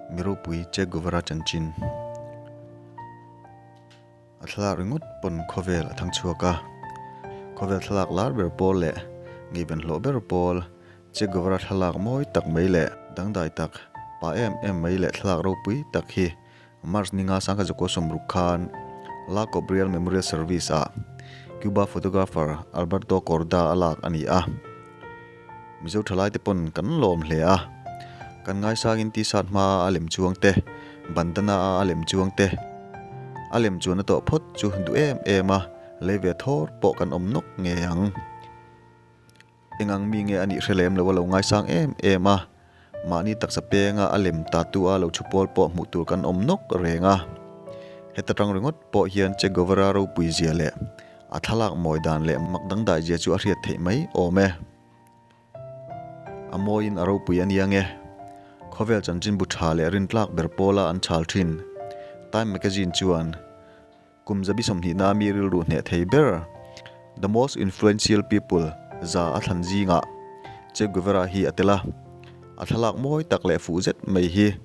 Mi ropui Che Guevara chanchin a thlalak ringawt pawn khawvel a thang chhuak a. Khawvel thlalak lar ber pawl leh ngeiven hlawh ber pawl Che Guevara thlalak mawi tak mai leh dangdai tak pa em em mai leh thlalak ropui tak hi March ninga sangkhat zakua sawmruk khan La Cobriel Memorial Service ah Cuba photographer Alberto Korda a lak a ni a. Mizo thalaite pawn kan lawm hle a, kan ngaisangin t-shirt hma a lem chuang te, bandana a a lem chuang te, a lem chuan a tawh phawt chu duh em em a, lei ve thawr pawh kan awm nawk ngei ang. Eng ang mi nge a nih hre lem lo a lo ngaisang em em a, mahni taksa penga a lem tatu a lo thu pawl pawh hmuh tur kan awm nawk reng a. Heta tang ringawt pawh hian Che Guevara ropui zia leh a thlalak mawi dan leh mak dangdai zia chu a hriat theih mai awm e. A mawiin a ropui a nia nge. Khawvel chanchinbu tha leh rintlak ber pawla an chhal thin Time Magazine chuan, Kum zabi sawmhnihna mi rilru hneh thei ber, the most influential people, za a thlan zingah Che Guevara hi a tel a. A thlalak mawi tak leh fuh zet mai hi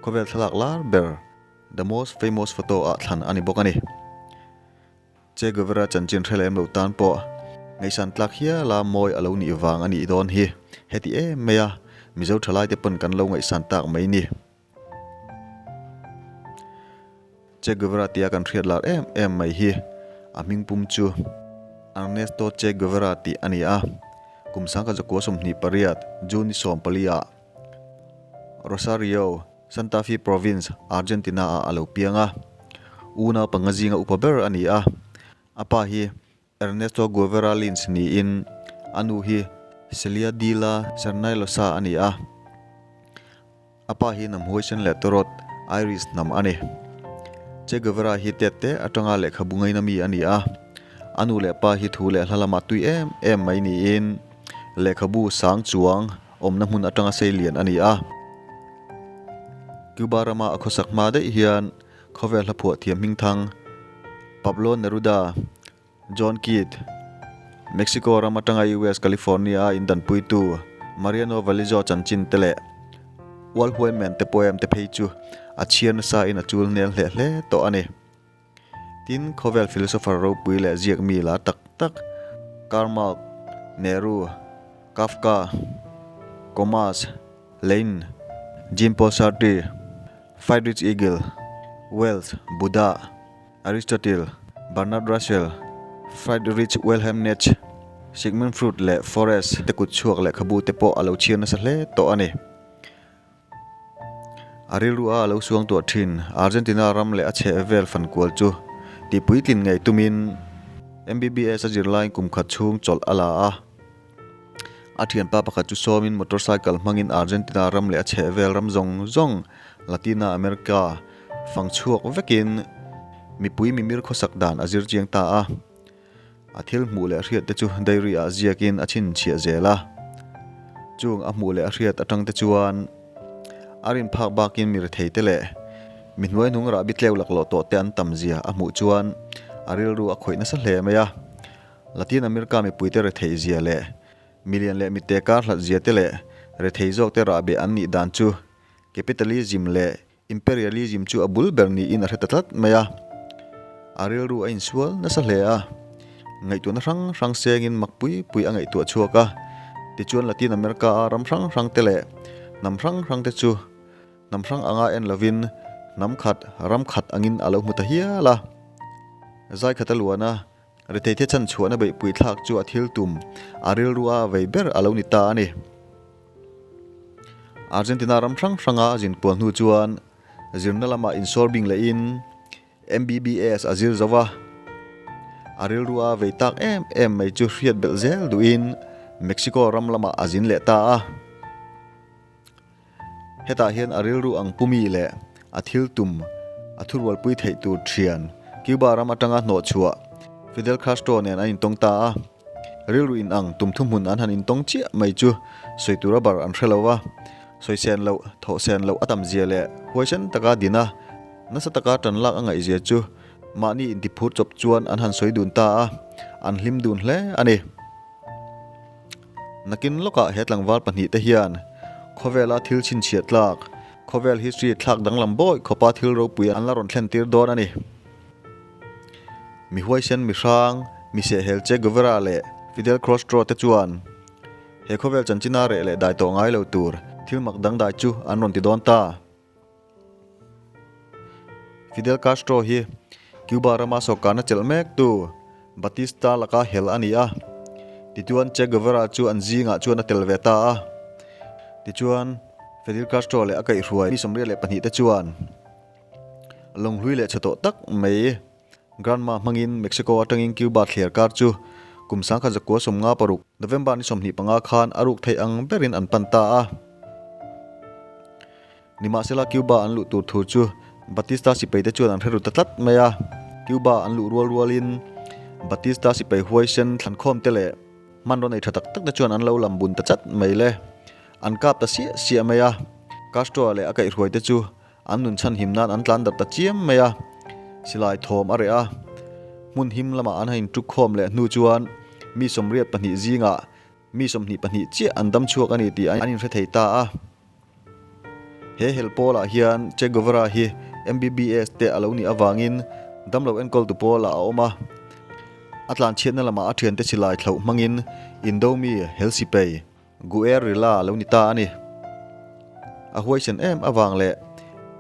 khawvel thlalak lar ber, the most famous photo ah thlan a ni bawk a ni. Che Guevara chanchin hre lem lo tan pawh ngaihsan tlak hiala mawi a lo nih vang a nih dawn hi heti em mai a, Mizo thalaite pawn kan lo ngaihsan tak mai ni. Che Guevara tia kan hriat lar em em mai hi a hming pum chu Ernesto Che Guevara tih a ni a. Kum sangkhat zakua 28 June ni 14 ah Rosario, Santa Fe Province, Argentina ah a lo piang a. Unau panga zinga upa ber a ni a. A pa hi Ernesto Guevara Lins niin a nu hi Celia de la Cernailosa a ni a. A pa hi hnam huaisen leh tawrawt Irish hnam a ni. Che Guevara hi tet te atanga lehkhabu ngaina mi a ni a. A nu leh pa hi thu leh hla lamah tui em em mai niin lehkhabu sang chuang awmna hmun atanga sei lian a ni a. Cuba rama a khawsak hma daih hian Khawvel hlaphuah thiam hmingthang Pablo Neruda, John Keats, Mexico ram atanga US California a indanpuitu Mariano Vallejo chanchin te leh Walt Whitman te poem te phei chu a chhiar nasa in a chul hmel hle hle tawh a ni. Tin, khawvel philosopher ropui leh ziak mi lar tak tak Karl Marx, Nehru, Kafka, Comas, Lenin, Jean Paul Sartre, Friedrich Engels, Wells, Buddha, Aristotle, Bernard Russell, Friedrich Wilhelm Nietzsche, Sigmund Freud leh Forest te kut chhuak lehkhabu te pawh a lo chhiar nasa hle tawh a ni. A rilru a lo suang tuah thin Argentina ram leh a chheh vel fankual chu tihpuitlin ngei tumin MBBS a zirlaiin kum khat chhung chawlh a la a. A thianpa pakhat chu sawmin motorcycle hmangin Argentina ram leh a chhehvel ram zawng zawng Latina America fang chhuak vekin mipui mimir khawsak dan a zir chiang ta a. A thil hmuh leh a hriat te chu diary ah ziakin a chhinchhiah zel a. Chung a hmuh leh a hriat atang te chuan a rin phak bakin mi rethei te leh mi hnuai hnung rahbi tleu laklawh tawh te an tam zia a hmuh chuan a rilru a khawih nasa hle mai a. Latin America mipuite retheih zia leh milian leh mitte kar hlat zia te leh rethei zawk te rahbeh an nih dan chu capitalism leh imperialism chu a bul ber niin a hre ta tlat mai a. A rilru a insual nasa hle a, ngaihtuahna hrang hrang sengin mak pui pui a ngaihtuah chhuak a. Tichuan Latin America a ram hrang hrang te leh hnam hrang hrang te chu hnam hrang anga en lovin hnam khat ram khat angin a lo hmu ta hial a. Zai khat a luan a. Retheite chan chhuahna beihpui thlak chu a thil tum, a rilru a vei ber a lo ni ta a ni. Argentina ram hrang hranga a zin kual hnu chuan zirna lamah insawr bing lehin MBBS a zir zo va. A rilru a vei tak em em mai chu hriat belh zel duhin Mexico ram lamah a zin leh ta a. Hetah hian a rilru ang pumi leh a thil tum a thurualpui theih tur thian Cuba ram atanga hnawh chhuah Fidel Castro nen an intawng ta a. Rilru inang tum thuhmun an han intawng chiah mai chu sawi tura bar an hre lo va. Sawi sen loh, thawh sen loh a tam zia leh huaisen taka din a, nasa taka tan lak a ngaih zia chu mahni intiphur chawp chuan an han sawi dun ta a, an hlim dun hle a ni. Nakin lawkah he tlangval pahnihte hian khawvela thil chhinchhiah tlak, Khawvel history thlak danglam bawi khawpa thil ropui an la rawn thlen tir dawn a ni. Mi huaisen mi hrang, mi sehhel Che Guevara leh Fidel Crostro te chuan he khawvel chanchina reh leh dai tawh ngai lo tur thil mak dangdai chu an rawn ti dawn ta. Fidel Castro hi Cuba rama sawrkarna chelh mek tu Batista laka hel a ni a, tichuan Che Guevara chu an zingah chuan a tel ve ta a. Tichuan, Fidel Castro leh a kaihhruai mi 82 te chuan lawnghlui leh chhe tawh tak mai Granma hmangin Mexico atangin Cuba thliar kar chu kum 1956 November ni 25 khan a ruk theih ang berin an pan ta a. Nimahsela Cuba an luh tur thu chu Batista sipai te chuan an hre ru ta tlat mai a. Cuba an luh rual rualin Batista sipai huaisen thlankhawm te leh hmanraw nei tha tak tak te chuan an lo lam bun ta chat mai le. An kap ta siah siah mai a. Castro-a leh a kaihhruai te chu an nun chhanhim nan an tlan darh ta chiam mai a. Silai thawm a reh a. Hmun him lamah an han inṭukkhawm leh hnu chuan mi 82 zingah Mi 22 chiah an dam chhuak a ni tih an inhre thei ta a. He hel pawlah hian Che Guevara hi MBBS te a lo nih avangin damlo enkawltu pawlah a awm a. A tlanchhiatna lamah a thiante silai thlauh hmangin Indo mi hel sipei Guerrilla a lo ni ta a ni. A huaisen em avang leh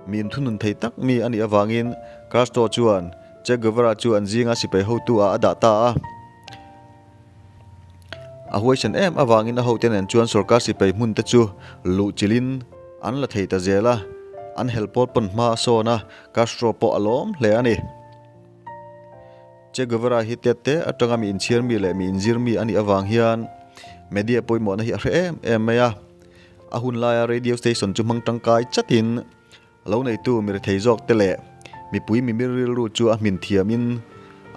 mi inthunun thei tak mi a nih avangin Castro chuan Che Guevara chu an zinga sipai hotu ah a dah ta a. A huaisen em avangin a hote nen chuan sorkar sipai hmun te chu luh chilhin an la thei ta zel a, an hel pawl pawn hma a sawn a, Castro pawh a lawm hle a ni. Che Guevara hi tet te atanga mi inchhiar mi leh mi inzir mi a nih avang hian media pawimawhna hi a hre em em mai a, a hun laia radio station chu hmang tangkai chatin Lo neitu mi rethei zawk te leh mipui mimir rilru chu a hmin thiamin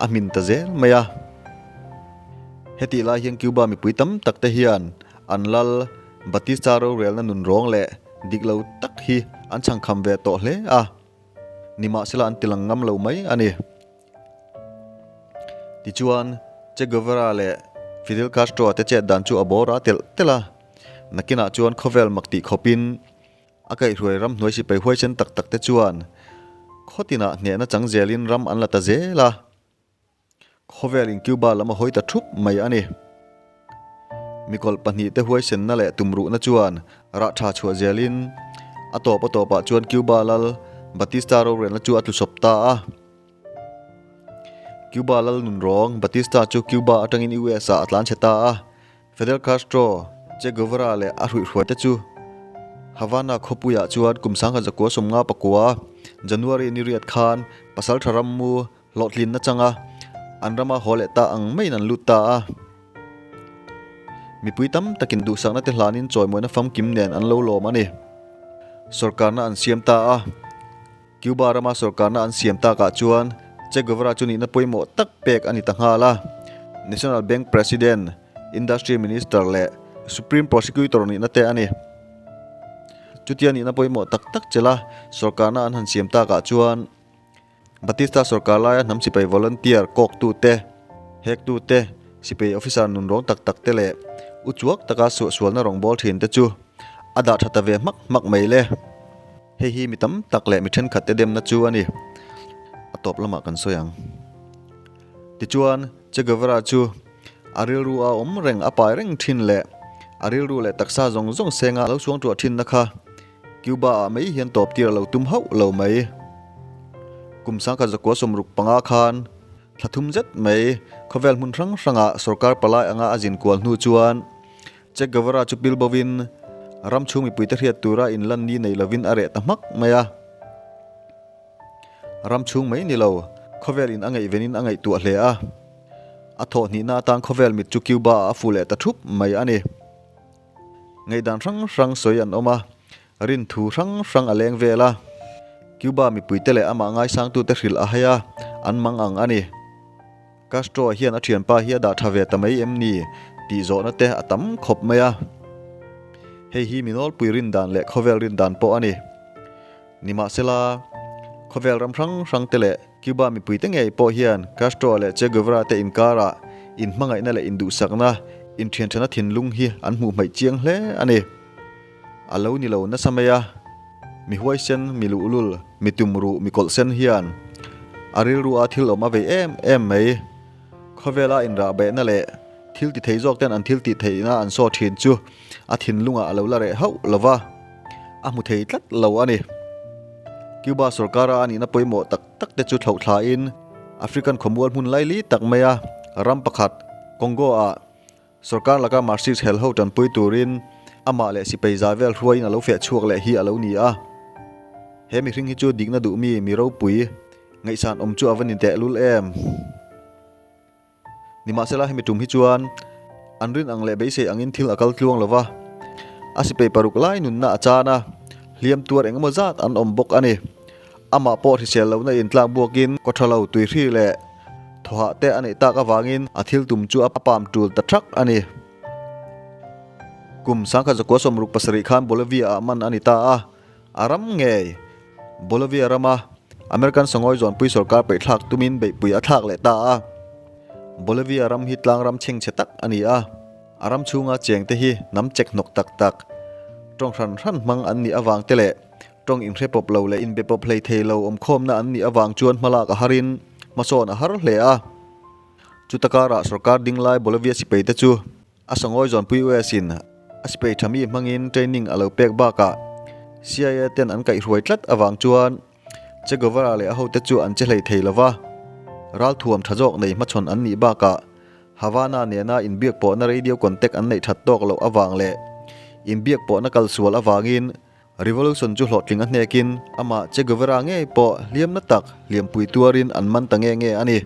a hmin ta zel mai a. Hetih lai hian Cuba mipui tam tak te hian an lal Batista rorelna nun rawng leh dik lo tak hi an chhangkham ve tawh hle a, nimahsela an tilang ngam lo mai a ni. Tichuan, Che Guevara leh Fidel Castro-a te chet dan chu a bawr a telh telh a, nakinah chuan khawvel mak tih khawpin A kaihhruai ramhnuai sipai huaisen tak tak te chuan khaw tinah hnehna chang zelin ram an la ta zel a, khawvelin Cuba lam a hawi ta thup mai a ni. Mikawlh pahnihte huaisenna leh tumruhna chuan rah tha chhuah zelin a tawp a tawpah chuan Cuba lal Batista rorelna chu a tlusawp ta a. Cuba lal nunrawng Batista chu Cuba atangin US ah a tlanchhe ta a. Fidel Castro, Che Guevara leh a hruihhruaite chu Havana khawpuiah chuan kum 1959 January ni riat khan pasaltha rammu hlawhtlinna changa an rama haw leh ta ang maiin an lut ta a. Mipui tam takin duhsakna te hlanin chawimawina famkim nen an lo lawm a ni. Sawrkarna an siam ta a. Cuba rama sawrkarna an siam takah chuan Che Guevara chu nihna pawimawh tak pek a ni ta nghal a. National Bank President, Industry Minister leh Supreme Prosecutor nihna te a ni. Chutia nihna pawimawh tak tak chela sawrkarna an han siam takah chuan Batista sawrkar laia hnam sipai volunteer kawktute, hektute, sipai officer nunrawng tak tak te leh uchuak taka suahsualna rawngbâwl ṭhinte chu a dah ṭha ta ve hmak hmak mai le. Hei hi mi tam tak leh mi thenkhat te demna chu a ni. A tawp lamah kan sawi ang. Tichuan, Che Guevara chu a rilru a awm reng a pai reng thin leh a rilru leh taksa zawng zawng senga a lo suangtuah thinna kha Cuba ah mai hian tawp tir a lo tum hauh lo mai. Kum 1965 khan thla thum zet mai khawvel hmun hrang hrangah sorkar palai anga a zin kual hnu chuan Che Guevara chu pil bovin ram chhung mipuite hriat tura inlan ni nei lovin a reh ta hmak mai a. Ram chhung mai ni lo, khawvel in a ngaihvenin a ngaihtuah hle a. A thawh hnihna atan khawvel mit chu Cuba ah a fu leh ta thup mai a ni. Ngaihdan hrang hrang sawi an awm a, rin thu hrang hrang a leng vel a. Cuba mipuite leh amah ngaisangtute hrilh a hai a, an mang ang a ni. Castro-a hian a thianpa hi a dah tha ve ta mai em ni tih zawhna te a tam khawp mai a. Hei hi mi nawlpui rin dan leh khawvel rin dan pawh a ni. Nimahsela, khawvel ram hrang hrang te leh Cuba mipuite ngei pawh hian Castro-a leh Che Guevara te inkarah inhmangaihna leh induhsakna, inthianthana thinlung hi an hmuh hmaih chiang hle a ni. A lo ni lo nasa mai a. Mi huaisen, mi luhlul, mi tumruh, mi kawlhsen hian a rilru a thil awm a vei em em mai. Khawvela inrahbehna leh thil ti thei zawk ten an thil tih theihna an saw thin chu a thinlungah a lo la reh hauh lo va, a hmu thei tlat lo a ni. Cuba sorkara a nihna pawimawh tak tak te chu thlauh thlain African khawmual hmun laili tak maia ram pakhat Congo-ah sorkar laka Marxist hel ho tanpui turin amah leh sipai za vel hruaiin a lo feh chhuak leh hi a lo ni a. He mihring hi chu dikna duhmi mi ropui ngaihsan awm chu a va ni tehlul em? Nimahsela hemi tum hi chuan an rin ang leh beisei angin thil a kal tluang lo va, a sipai paruk lai nunna a chan a, hliam tuar eng emaw zat an awm bawk a ni. Amah pawh hrisel lohna intlak buakin kawthalo tuihri leh thawhah te a neih tak avangin a thil tum chu a pam tul ta thak a ni. Kum 1967 khan Bolivia-ah man a ni ta a. A ram ngei, Bolivia rama American Sangawi zawnpui sorkar peihthlak tumin beihpui a thlak leh ta a. Bolivia ram hi tlang ram chhengchhe tak a ni a, a ram chhunga chengte hi hnam chek hnawk tak tak, tawng hran hran hmang an nih avang te leh tawng inhre pawp lo leh inbe pawp hlei thei lo awmkhawmna an nih avang chuan hmalak a harin hmasawn a har hle a. Chuta karah sorkar dinglai Bolivia sipaite chu A sangawi zawnpui US in a sipai tha mi hmangin training a lo pek bakah CIA ten an kaihhruai tlat avang chuan Che Guevara leh a hote chu an che hlei thei lova, ralthuam tha zawk nei hmachhawn an nih bakah Havana nena inbiak pawhna radio contact an neih that tawk loh avang leh inbiak pawhna kalsual avangin Revolution chu hlawhtling a hnekin amah Che Guevara ngei pawh hliamna tak hliampui tuarin an man ta nge nge a ni.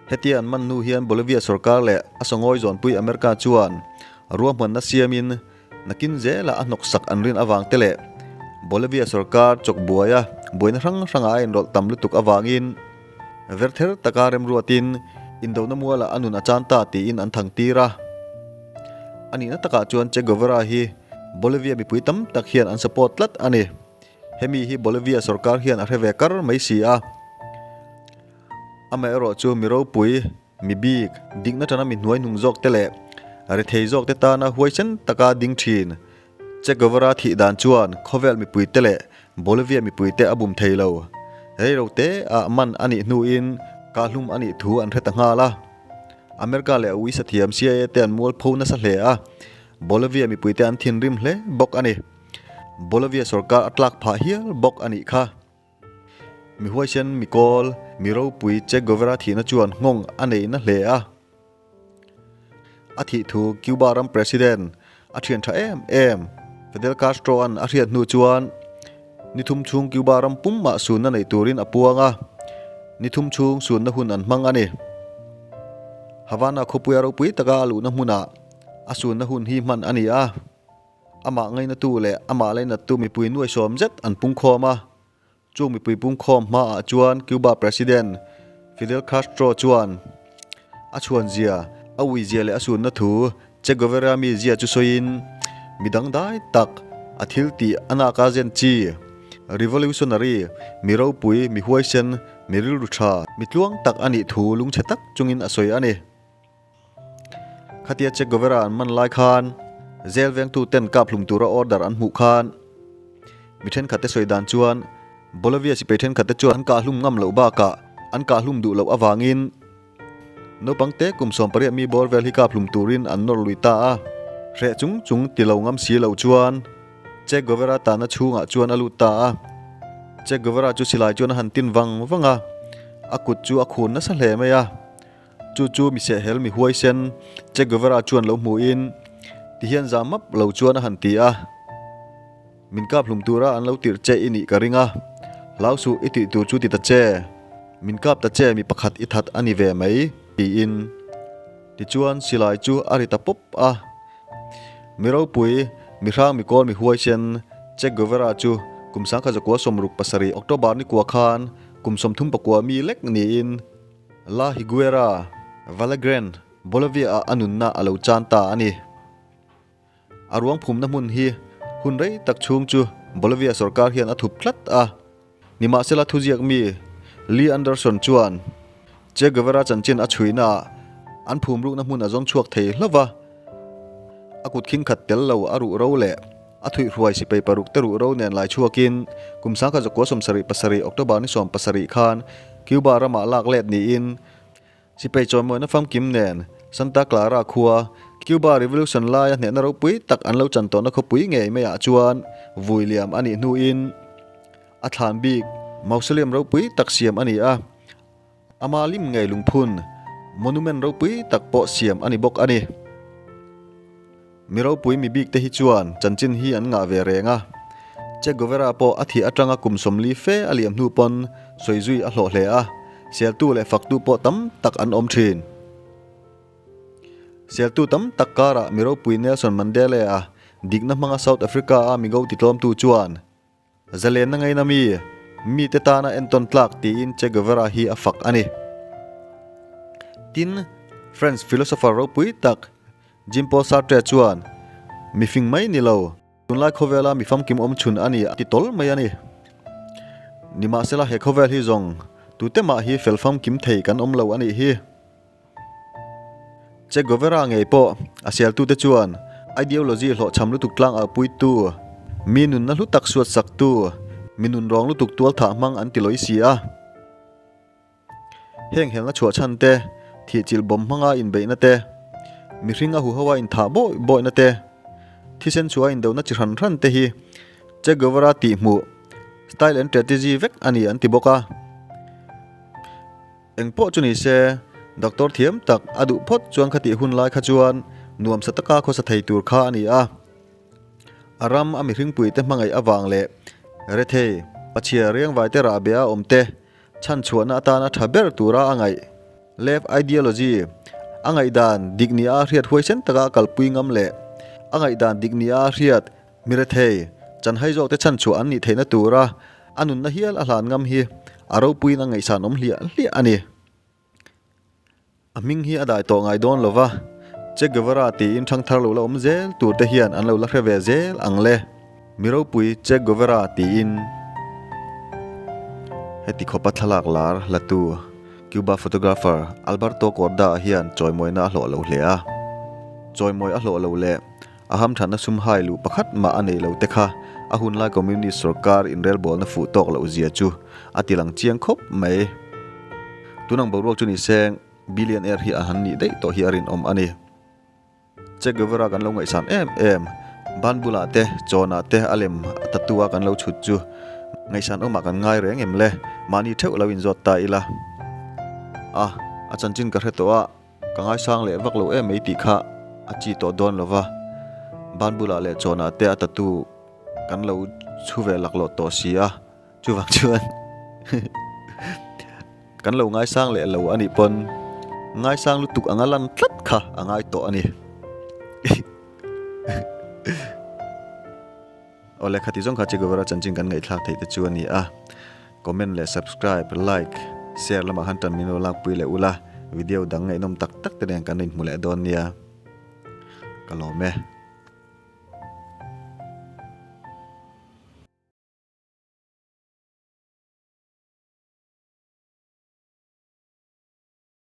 Hetia an man hnu hian Bolivia sorkar leh a sawngawi zawnpui America chuan ruahmanna siamin nakin zela a hnawksak an rin avang te leh Bolivia sorkar chawk buaia buaina hrang hrangah a inrawlh tam lutuk avangin Verther taka remruatin indona mualah a nun a chan ta tiin an thang tir a. A nihna takah chuan Che Guevara hi Bolivia mipui tam tak hian an support tlat a ni. Hemi hi Bolivia sorkar hian a hre ve kar mai si a. Amaherawh chu mi ropui, mi bik, dikna tana mi hnuai hnung zawk te leh rethei zawk te tana huaisen taka ding thin Che Guevara thih dan chuan khawvel mipuite leh Bolivia mipuite a bum thei lo. Rei ro te ah man a nih hnuin kahhlum a nih thu an hre ta nghal a. America leh a uisa thiam CIA te an mualpho nasa hle a, Bolivia mipuite an thinrim hle bawk a ni. Bolivia sorkar a tlak phah hial bawk a nih kha. Mi huaisen, mi kawl, mi ropui Che Guevara thihna chuan nghawng a nei na hle a. A thih thu Cuba ram President a thian tha em em Fidel Castro-a'n a hriat hnu chuan ni thum chhung Cuba ram pumah sunna nei turin a puang a, ni thum chhung sunna hun an hmang a ni. Havana khawpuia ropui taka a luhna hmunah a sunna hun hi hman a ni a, amah ngainatu leh amah lainattu mipui nuaisawm zet an pungkhawm a. Chung mipui pungkhawm hmaah chuan Cuba President Fidel Castro chuan a chhuanzia, a uizia leh a sunna thu Che Guevara mizia chu sawiin, mi dangdai tak, a thil tih a naka zen chi, revolutionary, mi ropui, mi huaisen, mi rilru tha, mi tluang tak a nih thu lungchhe tak chungin a sawi a ni. Khatia Che Guevara an man lai khan jail vengtu ten kap hlum tura order an hmuh khan mi thenkhat te sawi dan chuan Bolivia sipai thenkhat te chuan an kah hlum ngam loh bakah an kah hlum duh loh avangin naupang te kum 18 mi bawr vel hi kap hlum turin an nawr lui ta a. Hreh chung chung ti lo ngam si lo chuan Che Guevara tahna chhungah chuan a lut ta a. Che Guevara chu silai chuan a han tin vang vang a, a kut chu a khun nasa hle mai a. Chu chu mi sehhel mi huaisen Che Guevara chuan lo hmuhin tihian za map lo chuan a han ti a, Min kap hlum tura an lo tirh che i nih ka ring a, hlau suh i tih tur chu ti ta che, min kap ta che mi pakhat i that a ni ve mai, tiin. Tichuan silai chu a ri ta pawp a. Mi ropui, mi hrang mi kawl mi huaisen Che Guevara chu kum 1967 October ni kua khan kum 34 mi lek niin, La Higuera, Vallegrande, Bolivia-ah a nunna a lo chan ta a ni. A ruang phumna hmun hi hun rei tak chhung chu Bolivia sorkar hian a thup tlat a. Nimahsela thuziak mi Lee Anderson chuan Che Guevara chanchin a chhuihnaah an phum rukna hmun a zawng chhuak thei hlauh va, a kut khing khat tel lo a ruh ro leh. A thuihhruai sipai paruk te ruhro nen lai chhuakin kum 1977 October ni 70 khan Cuba ramah lak let niin Sipai chawimawina famkim nen Santa Clara khua, Cuba Revolution laia hnehna ropui tak an lo chan tawhna khawpui ngei maiah chuan vui liam a nih hnuin a thlan bik mausoleum ropui tak siam a ni a, ama lim ngei lungphun, monument, ropui tak pawh siam a ni bawk a ni. Mi ropui mi bik te hi chuan chanchin hi an ngah ve reng a, Che Guevara pawh a thih atanga kum 40 fe a liam hnu pawn sawi zui a hlawh hle a, seltu leh faktu pawh tam tak an awm thin. Seltu tam tak karah mi ropui Nelson Mandela-a dikna hmanga South Africa-a migo titlawmtu chuan, Zalenna ngaina mi, mite tana entawn tlak tiin Che Guevara hi a fak a ni. Tin, French philosopher ropui tak Jean-Paul Sartre chuan, Mi fing mai ni lo, tunlai khawvela mi famkim awm chhun a ni a ti tawl mai a ni. Nimahsela he khawvel hi zawng tute mah hi fel famkim thei kan awm lo a nih hi. Che Guevara ngei pawh a sialtute chuan ideology hlawhchham lutuk tlang au puitu, mi nunna hlu tak suat saktu, mi nun rawng lutuk tual thah hmang an ti lawi si a. Heng helna chhuah chhan te, thihchilh bawm hmanga inbeihna te, mihring a huho a inthah bawih bawihna te, thisen chhuah a indona chi hran hran te hi Che Guevara tihhmuh, style and strategy, vek a ni an ti bawk a. Eng pawh chu ni se, doctor thiam tak a duh phawt chuan khatih hun lai kha chuan nuamsa taka khawsa thei tur kha a ni a. A ram a mihringpuite hmangaih avang leh rethei, pachhia riangvaite rahbeh a awm te chhanchhuahna atana tha ber tura a ngaih, left ideology, a ngaihdan dik nia a hriat huaisen taka a kalpui ngam leh a ngaihdan dik nia a hriat Mi rethei, chanhai zawkte chhanchhuah an nih theihna tura a nunna hial a hlan ngam hi a ropuiin a ngaihsan awm hliah hliah a ni. A hming hi a dai tawh ngai dawn lova, Che Guevara tiin ṭhangthar lo la awm zel turte hian an lo la hre ve zel ang le. Mi ropui Che Guevara tiin heti khawpa thlalak lar latu Cuba photographer Alberto Korda-a hian chawimawina a hlawh lo hle a. Chawimawi a hlawh lo leh A hamthatna sum hai luh pakhat mah a nei lo te kha a hunlai Communist sorkar inrelbawlna fuh tawk loh zia chu a ti lang chiang khawp mai. Tunang boruak chu ni se billionaire hi a han nih daih tawh hi a rinawm a ni. Che Guevara kan lo ngaihsan em em, ban bulah te, chawnah te a lem a tattoo a kan lo chhut chu ngaihsan awmah kan ngai reng em le? Mahni theuh lo inzawt ta ila. A, a chanchin ka hre tawh a. Ka ngaisang leh vak lo em mai tih kha a chi tawh dawn lo va, ban bulah leh chawnah te a tattoo kan lo chhu ve laklawh tawh si a, chuvang chuan kan lo ngaisang leh lo a nih pawn ngaisang lutuk anga lan tlat kha a ngai tawh a ni. Awle khati zawng kha Che Guevara chanchin kan ngaihthlak theih te chu a ni a, comment leh subscribe, like, share lamah khan tan min lo lakpui leh ula, video dang ngaihnawm tak tak te nen kan inhmu leh dawn nia. Ka lawm e.